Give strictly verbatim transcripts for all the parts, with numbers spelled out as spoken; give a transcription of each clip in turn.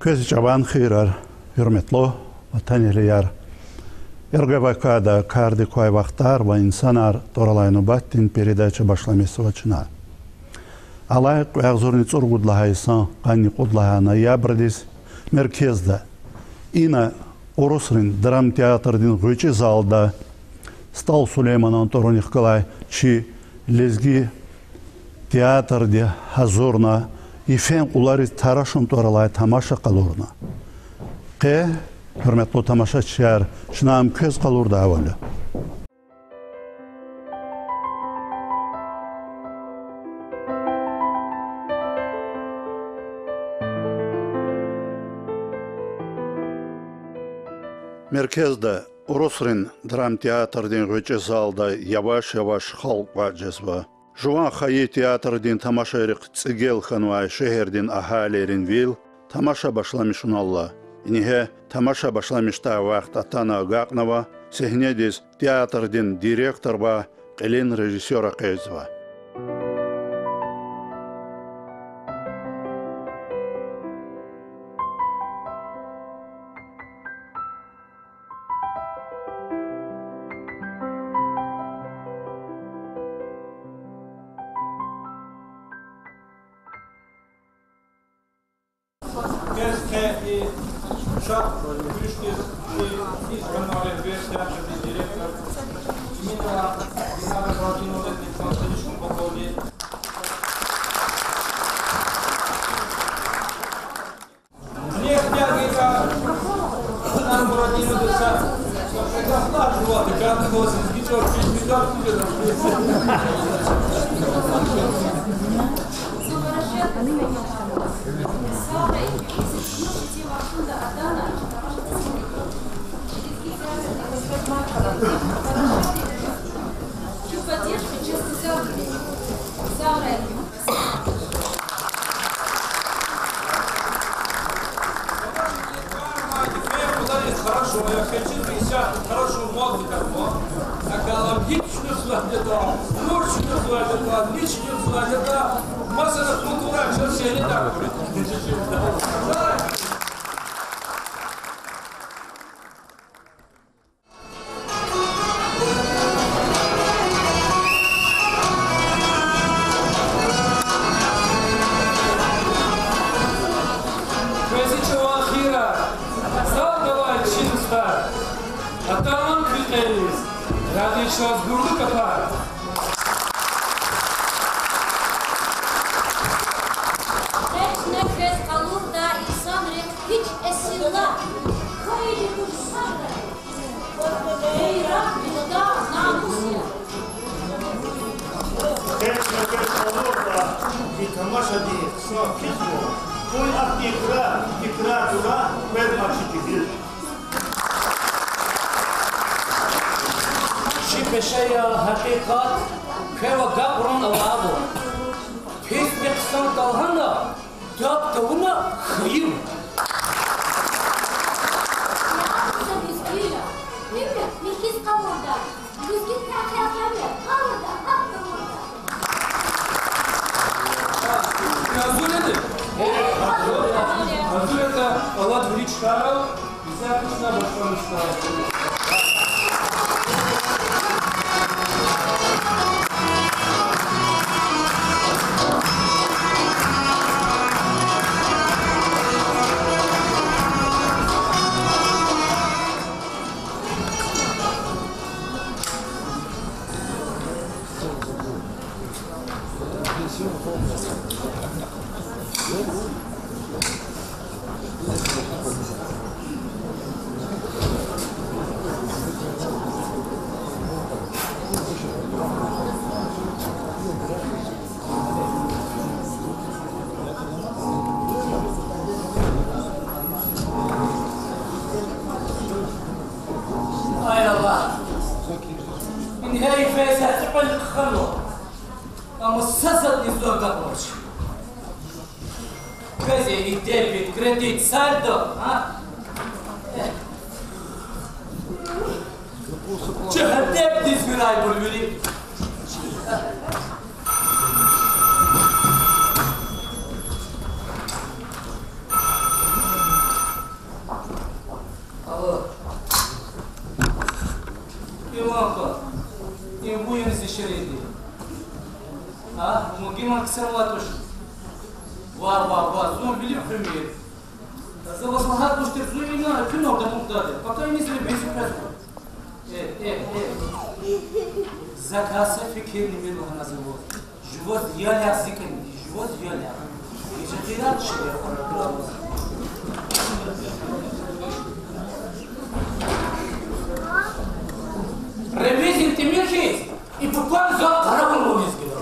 Квез чӀаван хийирар, гьуьрметлу ватанэгьлияр! РГВК-да Кардик квай вахтар ва инсанар тӀвар алай нубатдин передача башламишзава чна. Алай кьве агъзурни цӀуругуд лагьай йисан къанни кьуд лагьай ноябрдиз меркезда, ина урусрин драмтеатрдин гъвечӀи залда СтӀал Сулейманан тӀварунихъ галай чи лезги театрди гьазурна йифен кьулариз тарашун тӀвар алай тамаша къалурна. Къе, гьуьрметлу тамашачияр, чна ам квез къалурдайвал я. Меркезда, урусрин драмтеатрдин гъвечӀи залда яваш-яваш халкь кӀватӀ жезва. Жуван хайи театрдин тамашайрихъ цӀигел хьанвай шегьердин агьалийрин вил тамаша башламишуналла. Ингье тамаша башламишдай вахт атана агакьнава, сегьнедиз театрдин директор ва кьилин режиссёр экъечӀзава. Квез къе и шад гуьруьшдиз чи из каналдин театрдин директор Эминова Динара Валентиновнадиз кван серишкун паталди. Хорошо, я хочу сейчас хорошую музыку, вот. Экологичность вот это, прочность вот это, личность вот это. Масса культура, что все это. Квез чӀаван хийирар, зал галай чи дустар, атанва куь кьилиз, рагъ ийиз чаз гурлу капар. Къе чна квез къалурда инсанрин гьич эсилла, хайи гьуьрметар, гъейрат, икьтидор, намус я. Къе чна квез къалурда и тамашадин хъсан кизва, къуй ахьтин крар, и крар тура квез мачи жегьил. Чи пешеяр гьакъикъат квев агакьарун алайбур. Пис хъсан талгьана, даб тавуна хьайи. Лезги я. Уьмуьр михьиз къалурда. Лезги театр я, къалурда, гьакӀ къалурда. Гьазур яни? Гьазур ятӀа, алад вири чкайрал, исятда чна башламишда. Ай Аллагь! Ингье йифен са цӀикьвед хьанва. Амма са затӀни зун агакьардач. Квез и дебет, кредит, сальдо, а? Жегьеннемдиз вирайбур вири. Ма ксер авай туш. Ва, ва, ва, зун вилив хуьмир. За ваз лагьай туш тир, зун ина куьн алда мугьдадир. Пака иниз ри бези квез. Э, э, э. За каса фикирни мир лагьана за ваз. Жуваз ял ягъ зи кӀани, жуваз ял ягъ. Геже хират шиир хвана. Ревизин Темир хьиз, и буквально за къаравуллуниз гила.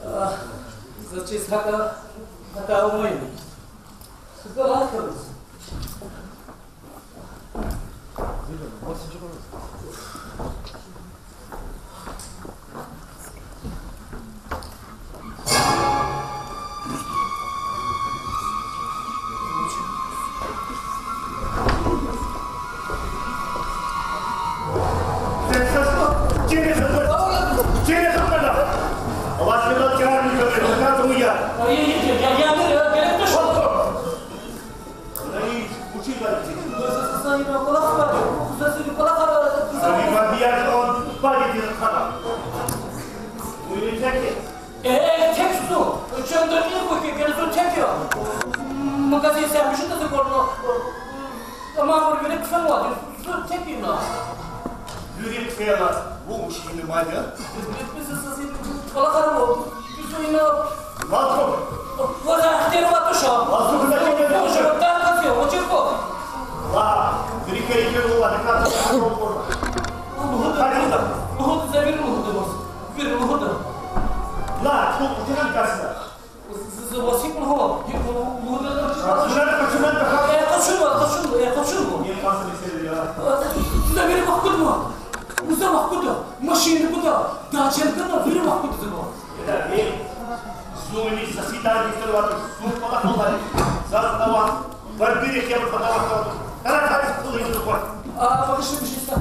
Ах, заз чиз гьата, гьата умай. Галат калаз. Э, э, тек зун. Чан дакъикъа ки, геле зун тек я. Магазин сяхмишда за горна. Тамам, вири хъфенвайди, зун тек ина. Вири хъфена, вун вуч ина мад я? Биз, биз, биз, биз, кӀвалахар ава, биз ина. Лазу. Ваз ихтияр авай туш. Лазу, куьне куьне. Вуж, вуж, так, так, вуж, вуж. Ла, вири хъфена, вири хъфена. Лугьуда, лугьуда, за вири лугьуда ваз. Вири лугьуда. Ла, чун кутуна касна. З-, з-, з-, ваз гьикӀ лугьун? ГьикӀ лугьун? Лугьуда, лугьуда. Куьне, куьне, куьне. Э, къачун ваз, къачун, э, къачун ваз. Э, за вири вахкудма. Вуж за вахкуда. Машин гуда. Дача гуда, вири вахкуда за ваз. Э, зун ни сасида дихтер ватуш, зун пала пала. Заз нава. Барбири хер пала ватуш. Тара тара пул гьин ватуш. А, багъишла, багъишла.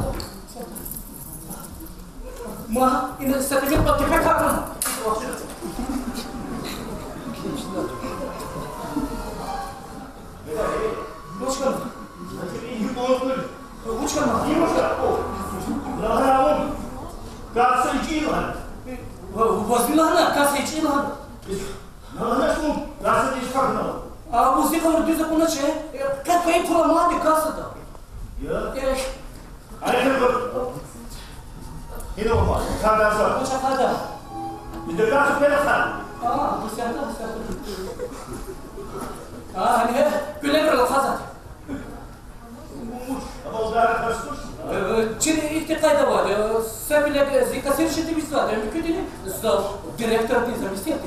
Ма, ина са тепе, тепе капан. Вуч хьана? Вуч хьана? Лагьана вун. Каса ичӀи лагьана. Ва-, ваз лагьана, каса ичӀи лагьана. Лагьана вун, каса ичӀи лагьана. А вун зи хабар дуьз акунач, э? Къе-, къе пул амайди касада. Я? Э. Ай, хабар. Гьина вума, кардаза. Вуч акъада? Ида каса пеле хьана. А, бу сятда, бу сятда. А, гьани, пеле пеле хаза. Э, э, чи ихьтин къайда авайди, э, са пеле, э, зи касир шедивизвайди, э, муькуьдини, за директордин заместитель.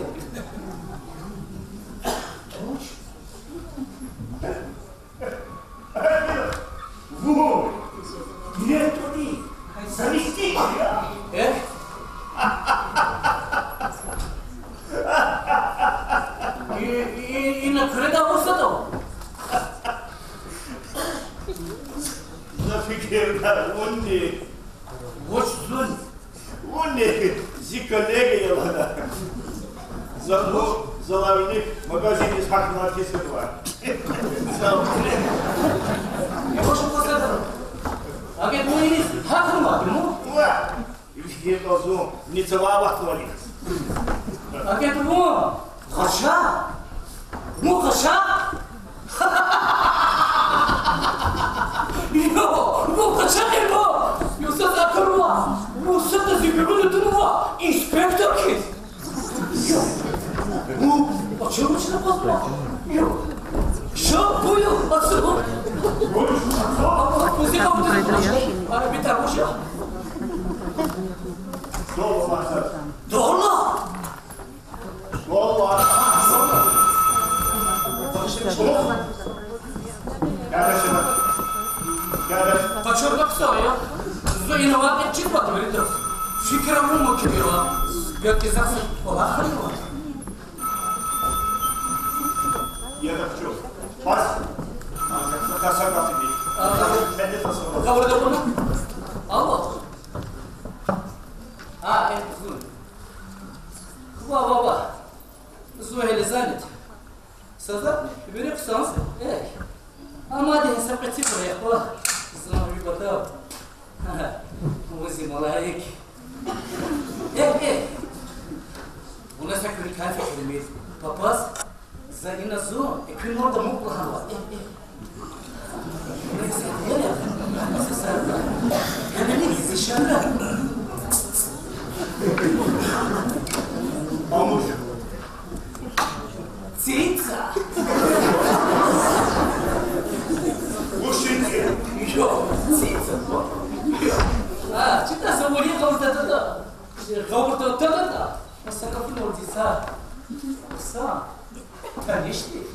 Ву, директордин заместитель я? Э? И, и, и на куьреда вурсатӀа? За фикирда, вунни. Вуч зун? Вунни зи коллега я лагьана. За ву, залавни магазиндиз гьахьнавай кес ятӀа. За вунни. Вуч квасадар? Агет муиниз гьахьнавай, ну? Ва! Ифтир кьазун, ни цава вахтвали. Агет вун къачагъ? Вун къачагъ? Йо, вун къачагъ я, вун! Йо, са акурла! Вун сада зи гуьгъуьна тунва инспектор хьиз! Йо, вун ачалмишна пазма! Йо, ша буюр, ацу! Вун зи къавдиз, а, битар вуша? Доллар. Доллар? Доллар. Къачурда хъсан я. Зун инавай чизватӀа вирида. Фикир авун мумкин я. Белки заз кӀвалахар ава. Я так чё? Пас? Каса катиди. А, каварда буна? Алло. А, э, зун. Ва, ва, ва. Зун гьеле занят. Са затӀни, вири хъсан я. Э. Зун ви патав. Вузи малаик. Э, э. Вуна са куьруь кайф акуримир. Папаз, за ина зун, э, куьн мурда мукь лагьанва. Э, э. Вуна са, э, э. Са, са. Гьелелик зи шара. Амуш. Цица. Мушинки. Йо, цица. Йо. А, чита са вури гъавурда тада. Гъавурда тада. Маса кафуна вури цица. Са. Танишди.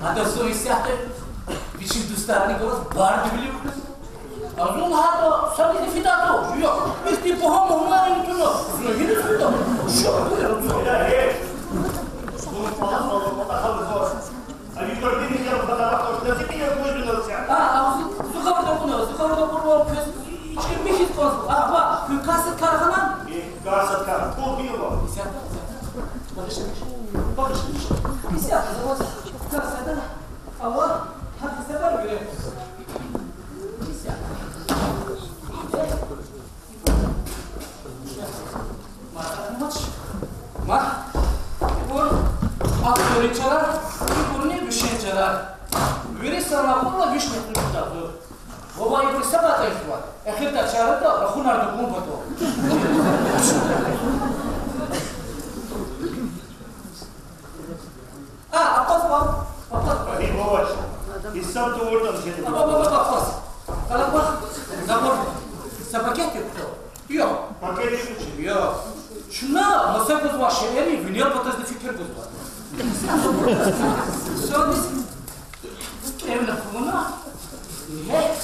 Ада зун исятда вичин дустарни галаз барди вилив хьиз. А зун гьада са вилив фидатур. Жуя. Ихьтин пагьа мугьманин туна. Зун гьиниз фида? Шо, буюр, зун. Илягьи. Зун пагьа салам патахъал зун. А Виктор Дмитриевич патахъал зун. Зикьи я буюр зун. А, а, зу-, зу хабар да кьуна, зу хабар да кьурвал квез ичкин михьиз кваз. А, ва, квез касат кархана? Э, касат кар. Пул гила. Исятда, исятда. Багъишламиш. Багъишламиш. Исятда, за ваз касат да. Ава, гьа касат да вири. Ма, ибур авторин чара, ибурни вичин чара. Вири санал вичин китабда. Вавай ибур са патай хва. Эхирда чарада рахунар дукун патал. А, акъваз, акъваз. Ай, бабач, гьисаб тавуртӀани жеда. Ба, ба, ба, ба, акъваз. Къарагъва, забур. Са пакет я кутал. Йо. Пакет я кучи? Йо. Чна маса гузвай шейэрин винел патазни фикир гузва. Садиз кӀевна хъувуна. Гье.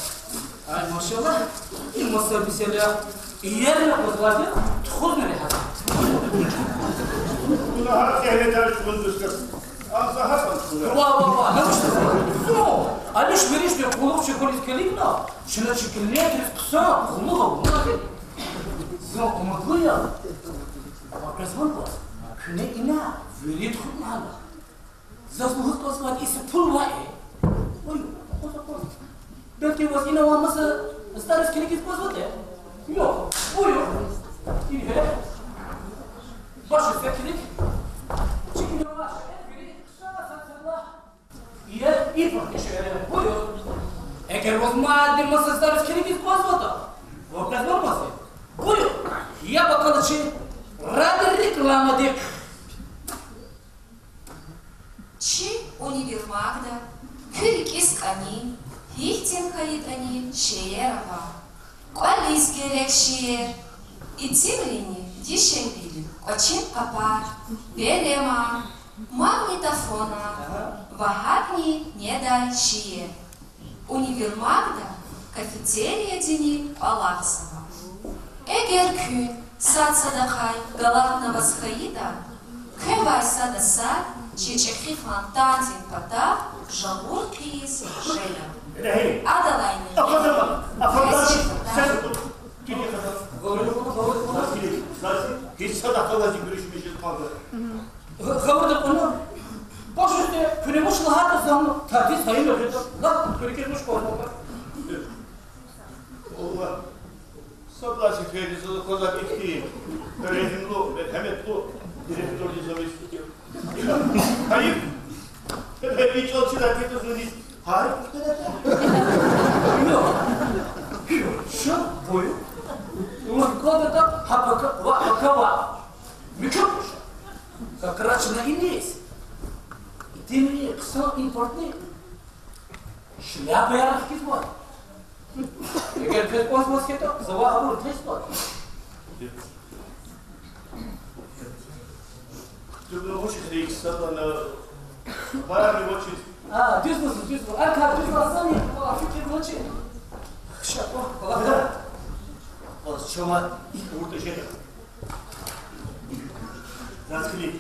Ай, машаллагь, и маса бизела иерна къвазвайди тухузна регьят. Вуна гьар зегьметар чугун дустар. Ам за гьакӀан чугун. Ва, ва, ва, нахшта. Зун алиш-веришдин къуллугъчи хьуниз килигна, чна чи килигриз хъсан къуллугъ авуна. Зун умудлу я. Ва къизман кваз, куьне ина вири тухун лагьана. Заз лугьуз кӀанзавайди са пул ваъ я. Буюр, акъваз, акъваз. Белки ваз ина авай маса здариз килигиз кӀанзаватӀа? Йо, буюр. Ингье. Башиз фикирик. Чи ина авай шейэр вири хъсан сад-садлагь. Иер ибур шейэр, буюр. Эгер ваз мадни маса здариз килигиз кӀанзаватӀа, ваз квез вармази? Буюр. Я бакӀалачи, ради рекламадик. Чи универмагда куь рикӀиз кӀани, гьихьтин хьайитӀани шейэр ава. КӀвализ герек шейэр, итимрини дишегьлийрин кӀвачин къапар, белемар, магнитофонар ва гьакӀни недай шейэр. Универмагда кафетериядини кӀвалахзава. Эгер куьн сад-садахъай галатнаваз хьайитӀа, квевай сада сад чи чӀехи фонтандин патав жагъур хъийиз жеда. Адалайни афазама, афазама, квез чи патав. Гъавурда кьуна. Башиз де, куьне вуч лагьайтӀа зун, тадиз гьайила жеда. Лап куьне куьне вуч кӀанзаватӀа. Аллагь, сад лагьай сеферда заз аквазвай ихьтин регьимлу, мергьеметлу директордин заместитель. Гьайиф. Гье, гье, и чӀал чидай тир зун низ. Гьариф хтанатӀа. Шу буюр. Умуд кӀандатӀа, гьа пака ва, пака ва. Муькуь куша. Как раз на инис. Итимри хъсан импортни шляпаяр хкизва. Эгер квез кӀанзаваз хьайитӀа, завай абур тества. Чугуна вуч хьайи садана барни вачиз. А, дуьз лугьузва, дуьз лугьузва. Акар дуьз лугьузва, а фикир вачи. Ша, о, Аллагь. Ваз чама икӀ авуртӀа жеда. Заз килиг.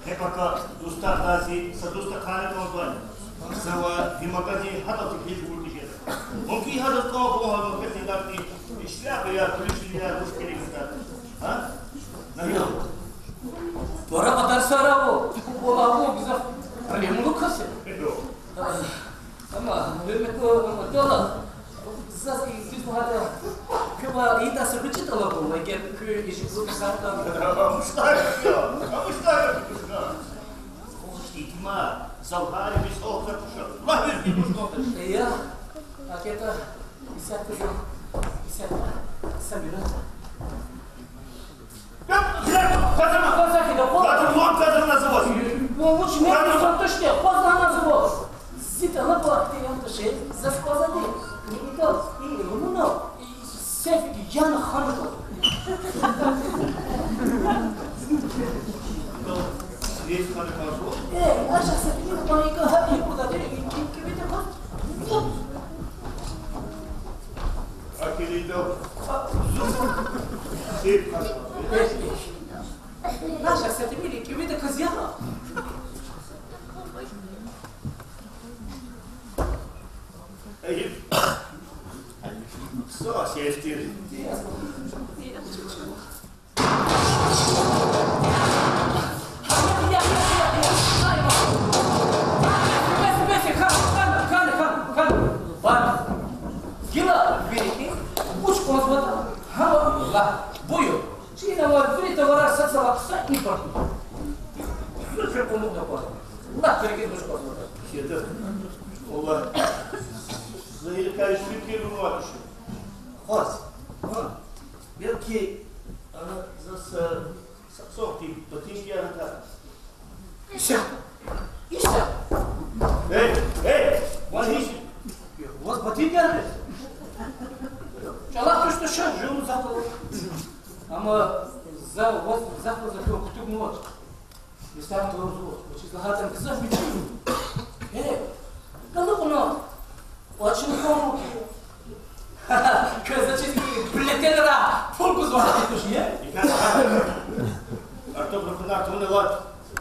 Гье пака дустарзази са дуст ахъайна кӀанзавани. Завай ви магазин гьадал теклиф гурди жеда. Мумкин, гьадаз кӀан хьун гьа магазиндарни шляпаяр, куьлуь шилияр, вуч килигзаватӀа. А? Нагьил? Пара кьадар сара ава, футбол ава, гзаф проблемалу кас я. Амма Гьуьрметлу Абдулла, заз и дуьз лагьайтӀа, куьн ва ийидай са гъвечӀи тӀалабун ва эгер куьн ижиклу сагъ хьайитӀа. Амушлай я, амушлай я, амушлай. Къуш, итима, завгьари мисал катуша. Лагь, вирди мушкулташ. Я, акета, исятда зун, исятда, са минут. Кваз лагьана, кваз лагьана. Кваз лагьана, кваз лагьана. Вуч мер кваз лагьана, кваз лагьана. Зи тӀалаб ахтияр тушир, заз кваз лагьана. Ни идал, и румуна, и сефи яна ханука. Сефи ханука зу? Э, аша сефи ханука, гьа и куда дери, и ким кивида кваз. Акилидо. Сеп хатӀа. Наша сатимили кивида каз яна. Эй, са сестир. Гила вири вуч кӀанзаватӀа, гьама лагь. Буюр. Чина ва вири товарар сад са вахтунда импортни. Зун фикир кьуна кӀанзава. Лагь, вири вуч кӀанзаватӀа. Седа. Валлагь. Загьир кайиш фикир кьуна кӀанзава. Хваз. Ха. Белки, ана, за са, са сохти, ботинки ана та. Иса! Иса! Эй, эй, ван гьич? Ваз ботинки ана? ЧӀалахъ туш, туш, жув захъ. Амма за ваз захъ, захъ кутугнавач. Мисал тавзу, вучиз лагьайтӀа гзаф мичӀи. Э, галукьна. Очень хомуки. Квез ачиз ки бюллетенра пул гузвай туш, е? Артух рухунар тунела,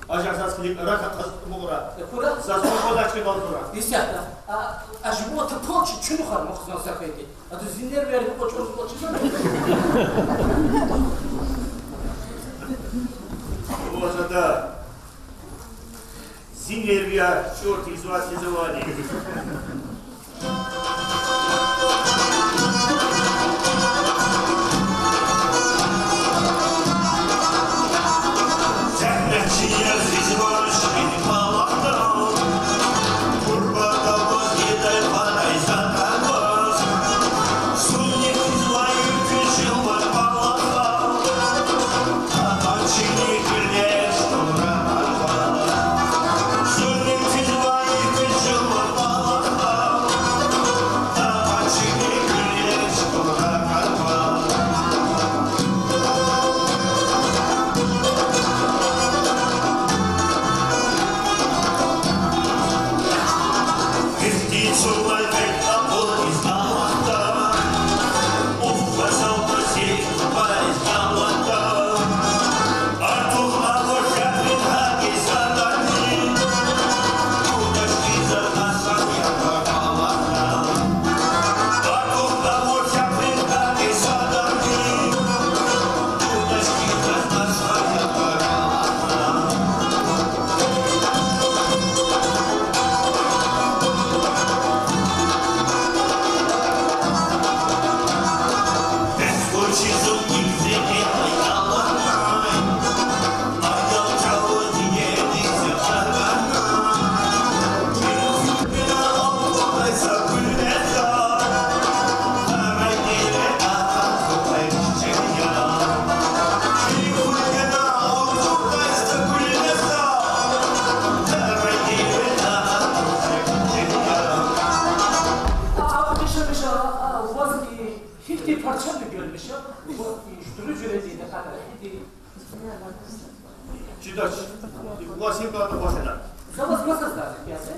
ажа заз хилик рака къаз мугъра. Э, кура? Заз мугъра чки балкура. Исятда. А, а живота полчи чунухар мухзан сакайди. А то зиннер вер кочур кочур. Озада. Зиннер вер чурти зуаз хизавани. А, а, Миша, Миша, а, а, ваз и гьихьтин парча гелмиш я? Ваз и шуьтуьру жуьредин тахьайтӀа, гьихьтин Чидач. Васим бата башда. Заваз маса заз ясе?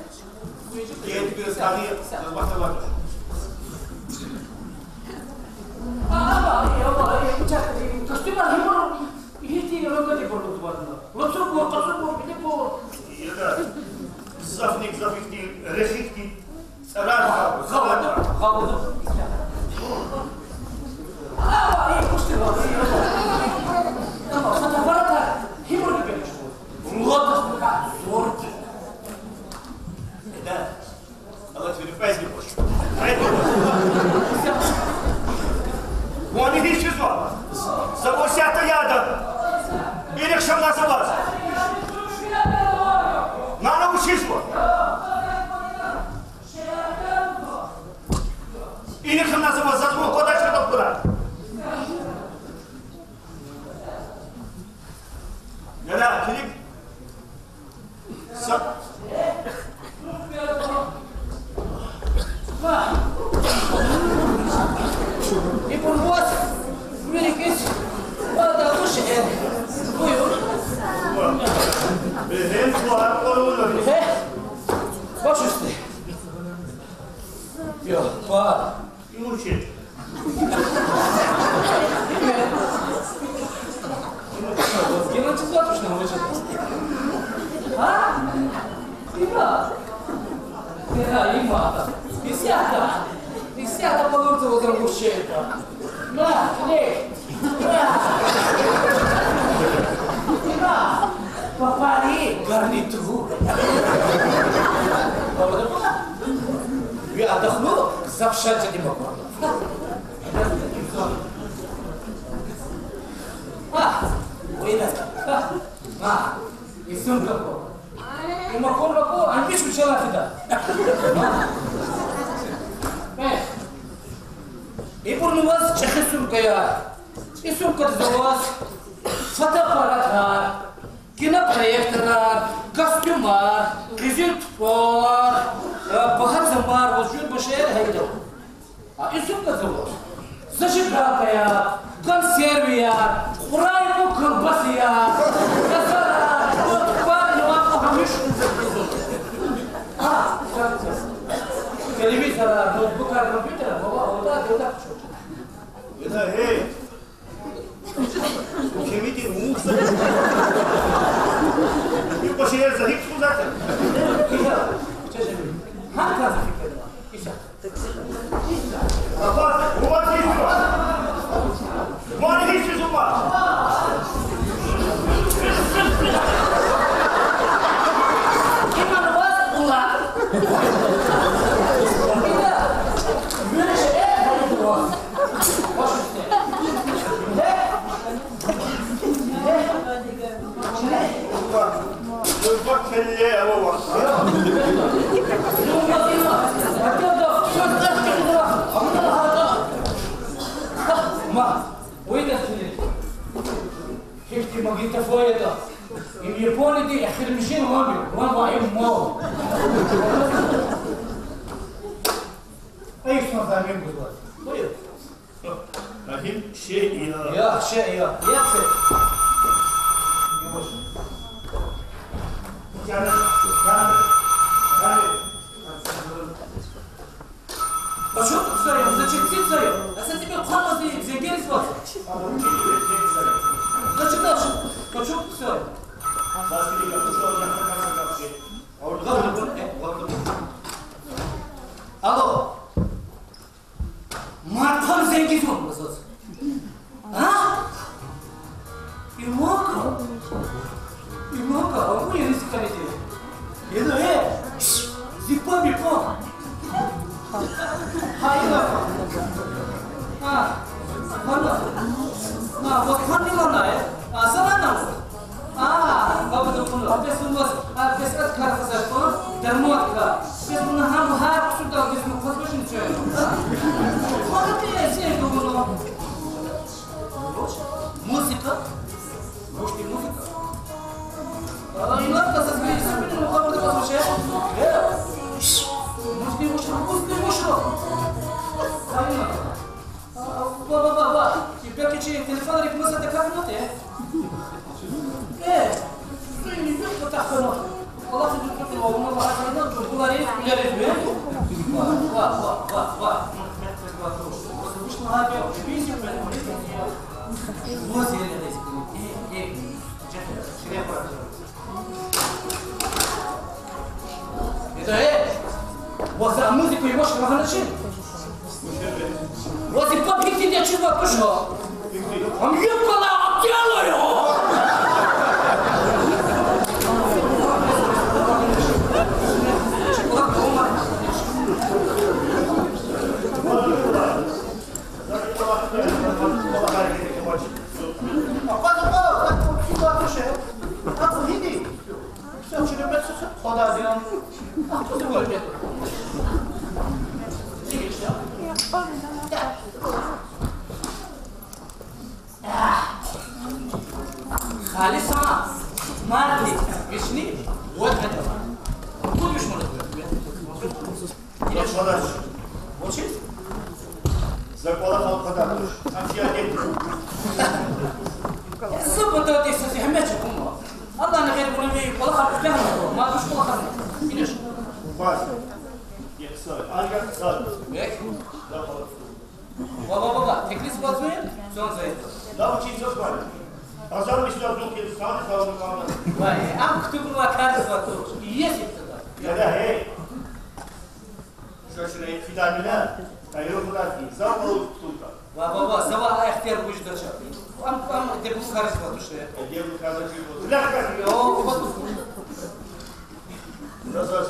Геди бир сани заваз бата. А, а, а, а, а, костюма гьимур, гьихьтин рогали бур лугьузватӀа. Лацу бур, къацу бур, биди бур. Яда. Зафник, зафикни, рехикни. Царар, царар. Ина хьана зава заз вун квадач хьана кура. Яна, килиг. Са- Ибур ваз виликиз ада вуш э. Буюр. Бегьем квар кварулар. Бегьем. Баш уьсте. Йо, квар. Имучи. Гила чизватушна вучи? А? Има. Има, има. Исята. Исята полурца возра мужчинка. На, не. На. На. Попали гарнитур. Ви отдохну, запшать дима. А, вина. А, и сумка ку. И макурва ку, анбиш учала фида. Э, ибурни ваз чӀехи сумкаяр. И сумкада за ваз фотоаппаратар, кинопроекторар, костюмар, къизил тупӀалар, э, багьа цамар, ваз жуьреба шейэр гьайда. А и сумкада за ваз зажигалкаяр, консервияр, кьурай ку колбасаяр, газарар, вот, парни, вот, гьамиш телевизорар, ноутбукар, компьютерар, баба, вот, вот, вот. Ида, эй! Кемидин муса. И пашаяр загьип хузата. Ида, чача. Гьар кас фикирда. Иса. Баба, баба, иса. Ван гьич чиз ума. Иман ваз ула. Ида, муьреш э, ван ваз. Баш уьсте. Э? Ма, вайда сили. Гьихьтин магнитофон ятӀа. Им Японияди эхиримжи ламби, ламба им мал. Эй, сан замин гузва. Ой. Рахим, шей я. Я, шей я. Я, шей. Яна, яна, яна. Качок ксай, зачем ты ксай? А за тебя кхама зе-, зегер из вас. Зачем дальше? Качок ксай. Алло. Мартан зенгиз ван вазаз. А? Имака? Имака, а вун я ризкьариди? Еда, э, шш, зипа, бипа. Хайла. А, вана. А, вот ханни вана, э? А, салана. А, баба духуна, бес умас, а, бес ат кар хазар кун, дарматка. Бес муна гьам гьар ксудар бес мукъадмашин чай. Хана ки эсер духуна. Музыка? Мушти музыка? А, инатка сазгирисин битин мукъадмада базмаша. Э? Мушти мушро, мушти мушро. Айна. Ва, ва, ва, ва. И белки чи телефонрик маса дакарнаватӀа? Э, суьни юкъ патахъ хьана. Аллагьди дуьзгуьн кьуна, вуна лагьайтӀа, дургъулариз, куьлериз бе. Ва, ва, ва, ва, ва. Вишни гьа бел, визи бел, визи бел. Ваз ерлерез. Э, э. Жафер, ширя пара. Ида, э, ваз а музыка ивач лагьаначи? Ваз и паб гьихьтинди ачирватӀа туш гьа? Ам юбкада атӀяла я. Халисан мартни вишни вад гьадава. Пуд виш мурад. Вач. Вачиз? За кӀвалахал къвадар туш. Ам чи адет. Са пататӀи са зегьмет чӀугуна. Аллагьни гъейри вуна ви кӀвалахар куьтягьна, ма вуч кӀвалахар. Иниш. Баз. Яхсар. Ага сад. Бек. Ва, ва, ва, ва, теклиф вацмир, зун зайд. Лав чи заз бали. Азан мисла зун ки сани савну камна. Вай, ам ктубула карзва туш. Иес иптада. Яда, гьей. Шашрай фиданила, тайру худати, зав алу ктубка. Ва, ва, ва, зава ихтияр вуж дача. Ам, ам дебу карзва туш. Дебу карзва туш. Лахка. О, ва. Заз, заз.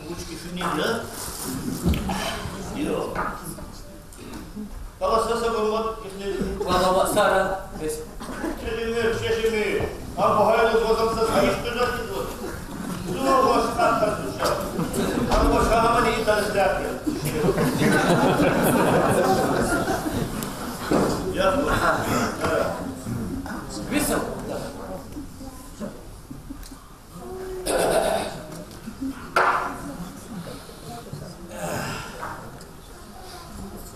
Вуч кефинин я? Йо. Алла са сабур мад ихтилат. Алла ва сара. Бес. Чешими, чешими. Ам багьайлу зазам са хайиш тужа тизва. Зуна ва шкат тартуша. Ам ва шагьамани итарсляхи. Я. Висел.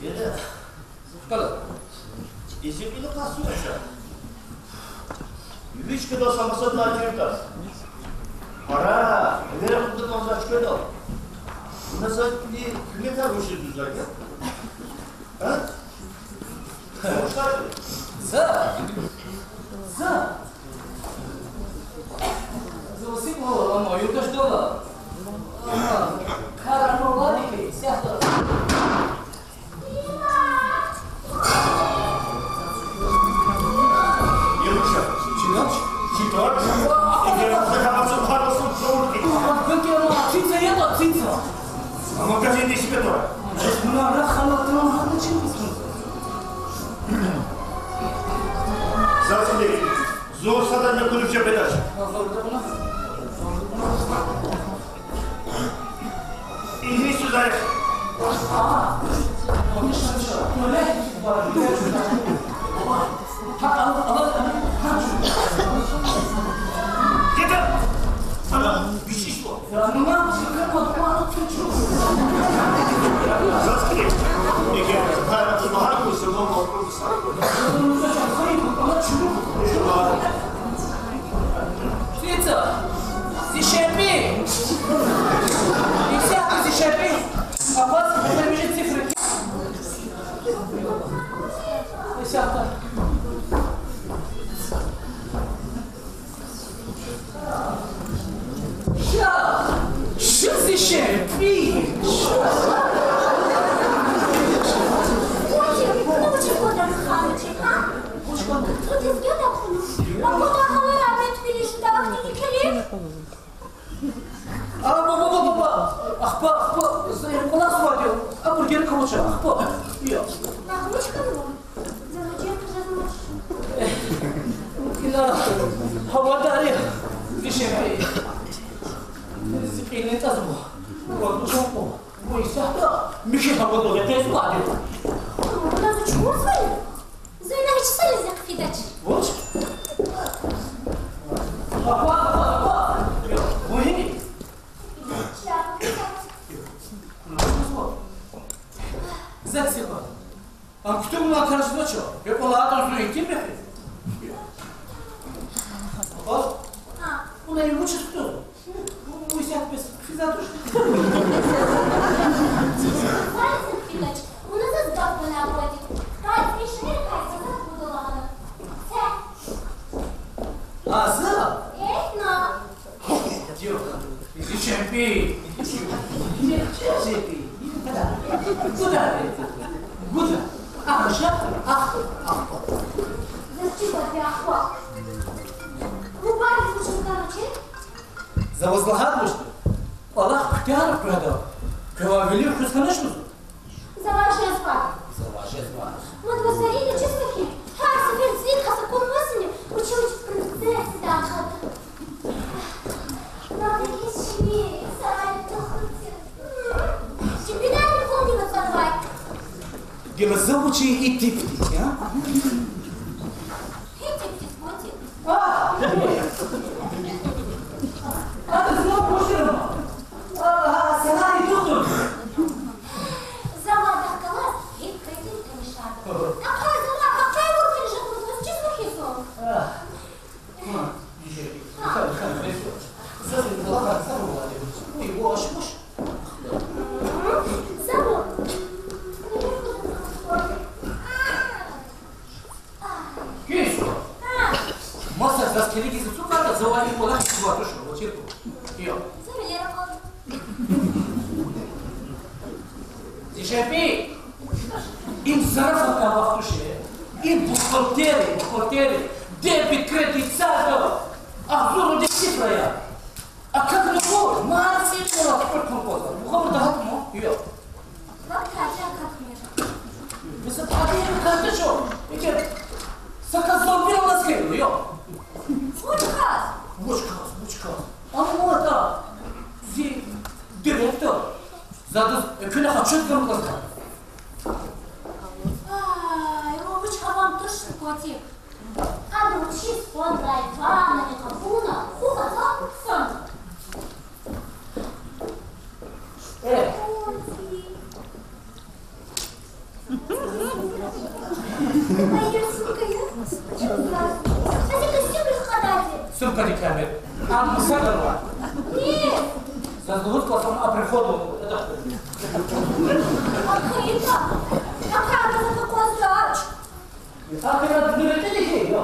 Еда. Кала. Изи кьила къасу аша. Вичка да са масад латирда. Пара, эвера худа калза чкведа. Вуна са куьне куьмек авуши дузайда. А? За. За. За васип вала, ама юлдаш дала. Ама, кар ана ладики, сяхта. Девушка, чинач? Чинач? Иди, я вас захватил, пару слов. Птица это, птица. А магазин не себе то. Муна рахана, ты нам рахана, чем ты? Зазили, зур садан я кулюбче бедач. Ингилиз сузарих. Ана, бишиш ва. Птица, зи шепи. Исятда зи шепи. Абаз, это же цифры. Исятда. Ша, шу зи шепи. Шу. Вучиз, вучиз гвадан ханчи, а? Вучиз гвадан? Вучиз гвадан ханчи? Ма гвадан гьавара метпили жуда вахтини килим. А, ба, ба, ба, ба, ба. Ахпа, ахпа, за кӀвалахзавайди я. Абур герек авач, ахпа. Я. Ина гьавадар я, зи шепи. Зи кьилни тӀазва. Ва душанкъо. Ва исятда михьи гьавадал я, тез лади. Вуна зи чугур зани? Зайна гьич са лезги фидач. Вуч? Ахпа, ахпа, ахпа. Вугьини? Карсдача, я кӀвале атӀа зун итим бехи. О, вуна и вуч исятда? Ву исятда бес хизандуш. Вализин фикач, вуна заз гаф гана авайди. Кьве шегьердикай са гуда лагьана. Се. А, за? Эхна. Зи чеб пи. Зи чеб пи. Гуда. Гуда. Аша. Ах, ах. Заз чи баби ахва. Бубади вуч лагьана чи? За ваз лагьайвал, кӀвалах куьтягьна къведа. Квевай вилив хуьз хьанач лугьузва. Завай жезва. Завай жезва. Мад ваз зарина чизва хьи, гьар сефер зи кас акунвасни, вичи вич принцессадай акъатда. Мад гила шими сарай тухтур тир. Чи бинени кьуни вацӀанвай. Гила за вучи и тип тир, а? Гьи тип тир, вучи? А! Ада зун буширма. А, сенарий тухтур. Завай дахкалаз гьикъ кьетин тамашада. Ахъа завай, ахъа вур тир жагъур, ваз чизва хьи зун. А. Ма, дишегьли. Ха, ха, бес. Заз ин кӀвалахар са мувад. Уй, ву ашукь. Са мувад. Кис? Ха. Маса заз килигиз цуката завай кӀвалах чизва туш, вачирку. Йо. Са милера къал. Зи шепи, им зарафатар вахтуше, им бухгалтерия, бухгалтерия, дебет, кредит, сарда, агъзурни цифраяр. А как не хочешь, мар цифра, сколько он коза. Мухаммад, да, ну, её. Как так, как нет? Вы сопадение, как ты чё? Эти, заказал, мир у нас, её. Вуч кас? Вуч кас, вуч кас. Амма ата, зи директор, за адаз экуьнахъ отчёт гана кӀанзава. Ай, вуч гьавам туш, котик. Ада вучиз фадлай ваннани къапуна, ху хатӀа хъсан. Э. Котик. Сумка дикамер. Ам мусагарва. Нет. Заз лугьуз кӀанзава, а приходу. Ахъа ида. Ахъа ида, за квазвач. Ахъа ида, дунья ретӀели хьи, я?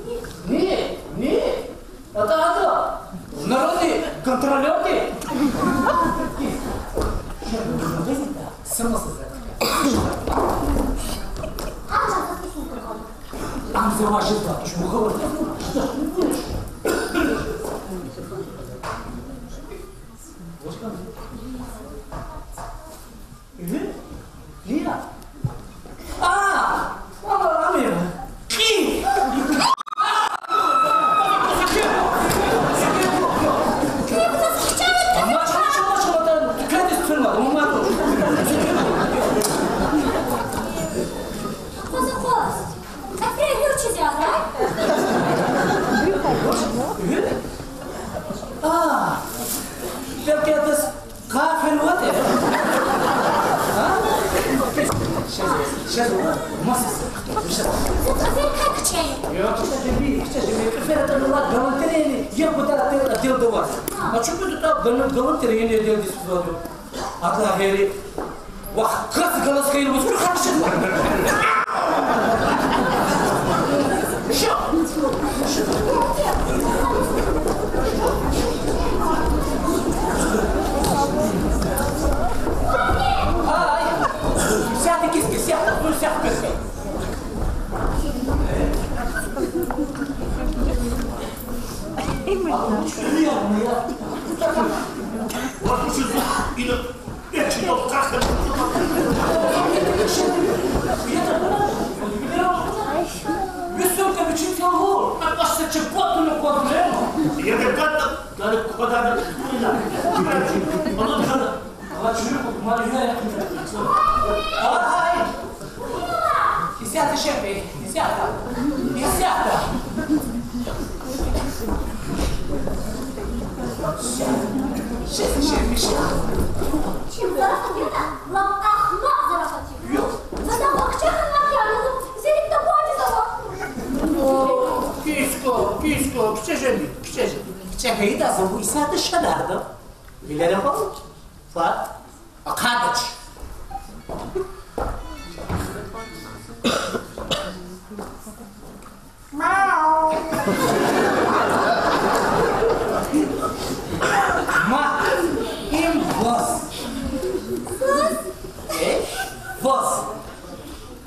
Нет. Нет, нет. АтӀа, атӀа. Народный контролёр ты. Ам завай жезва туш, мухавар. Э? Лия? А! Ама, ами. Кьи? Ама, чама, чама, чама, да, кадис тюрьма, ума туш. Къоз, къоз. Афер юр чиз ягъай? Э? А, белки адаз къафин ватӀа? А? Сейчас, сейчас, масса. Сейчас. Зут афер кай кичӀе я? Я, кичӀе жеби, кичӀе жеби. Афер атӀана галантерейный, я куда отдел, отдел давай. А чё куда-то галантерейный отдел дискуссию? Ада гьери. Вах, кас галаз хьайила вуч хьанчи? Шо? Ай! Сяхта кис, кис, сяхта, ну, сяхта кис. Именно. Вах, учуз ина. Исятда, шеф, исятда, исятда. Шеф, шеф, шеф. Чим зарафат я, лап ахмакь зарафат я. Юх. Зада бахча хьана Гьейда, за вун исятда шадарда. Вилерин вал. Ва акъадач. Мяу. Ма, им ваз. Э? Ваз.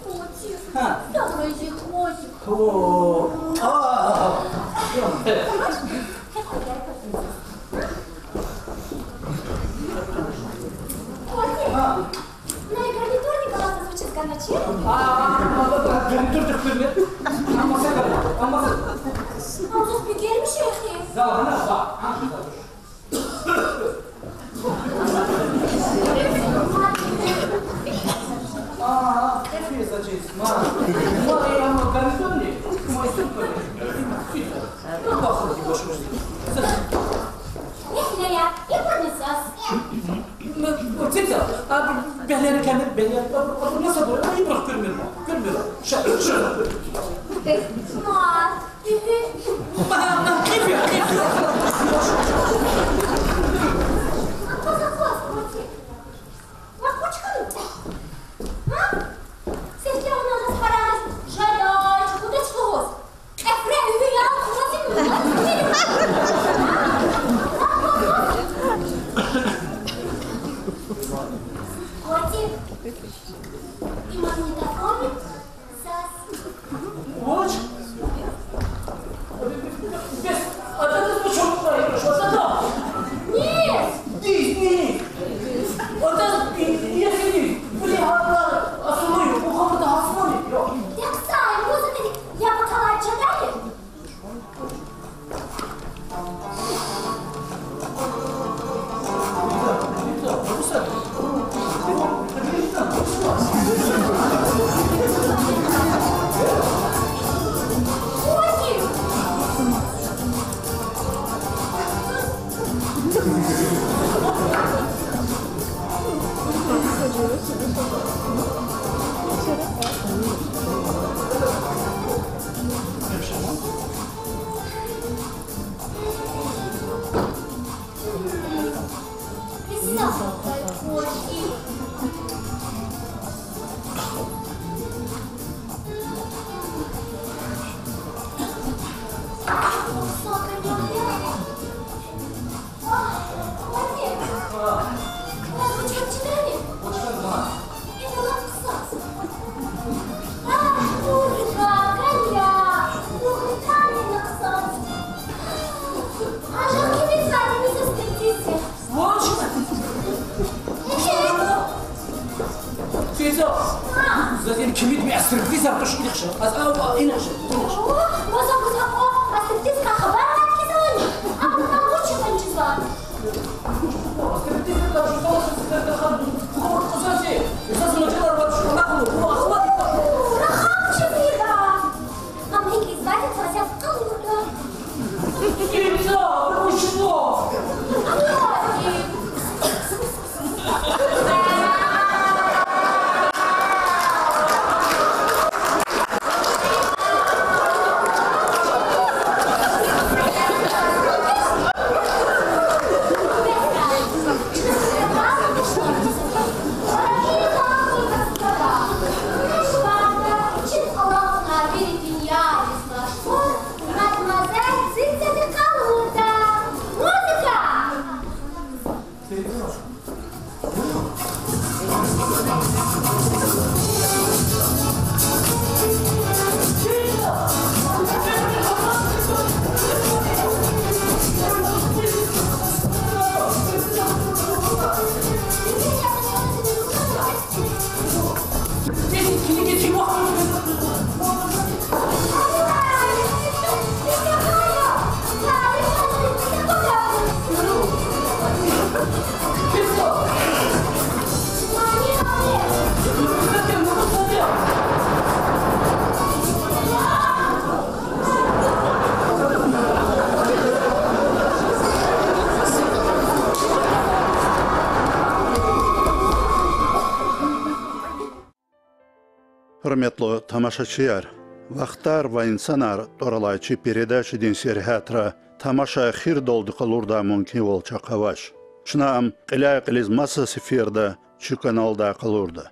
Котик. Ха. Давай же, котик. О, а. Котик. А. Муна и гарнитурни галаз звучит ганвачир. А, а, а, а, гарнитурдихъ куьрме. Амма се кар, амма се. Ам заз бегенмиш эхир. За, ана, за, ана, за. А, кефи зачист, ма. Ма, я, ма, гарнитурни, ма, супер. Ну, бахуди, башмуди. Эхлея, и пурни заз. Ну, ну, тица, а, бегьлер кемер, бегьлер, а, а, ну, сабур, а, ибрах куьрмир, куьрмир. Ша, ша. Ма, ма, ма, кефи, кефи. А, класс, класс, крути. Ва кучкану? А? Сифте вуна заз парагъиз жедай чукӀудач лугьуз. Кьефре уьгьуьял кумазин муна. Котик. И магнитофон. Заз. Вуч? Бес, атадаз вуч гьикьван икӀ, атада? Низ? Низ, низ. Атаз и, и, и, и, вули гьарла асулу я, бу хабарда гьасмани я. Дехсай, музыкадик я паталай чадай. Вуч? Физо. Заз им кимидми стриптизер туш, илихша. Аз ава, илихша, илихша. О, ваза, ваза, о, а стриптизка хабар ватки залани? А вуна вуч ханчизва? Стриптизер туш, заз стриптизер туш, заз мажалар вач, вуна кулу, вуна ахмад. Рахам чизира. Ам гьикӀ ийизвайди, заз къалурда. Киця, вуч ва? Мадмуазель, цицади къалурда. Музыка! Гьуьрметлу тамашачияр, Вахтар ва инсанар тӀвар алай чи передачадин сергьятра тамаша эхирдалди къалурдай мумкинвал чахъ авач. Чна ам кьиляй-кьилиз маса сеферда чи каналдай къалурда.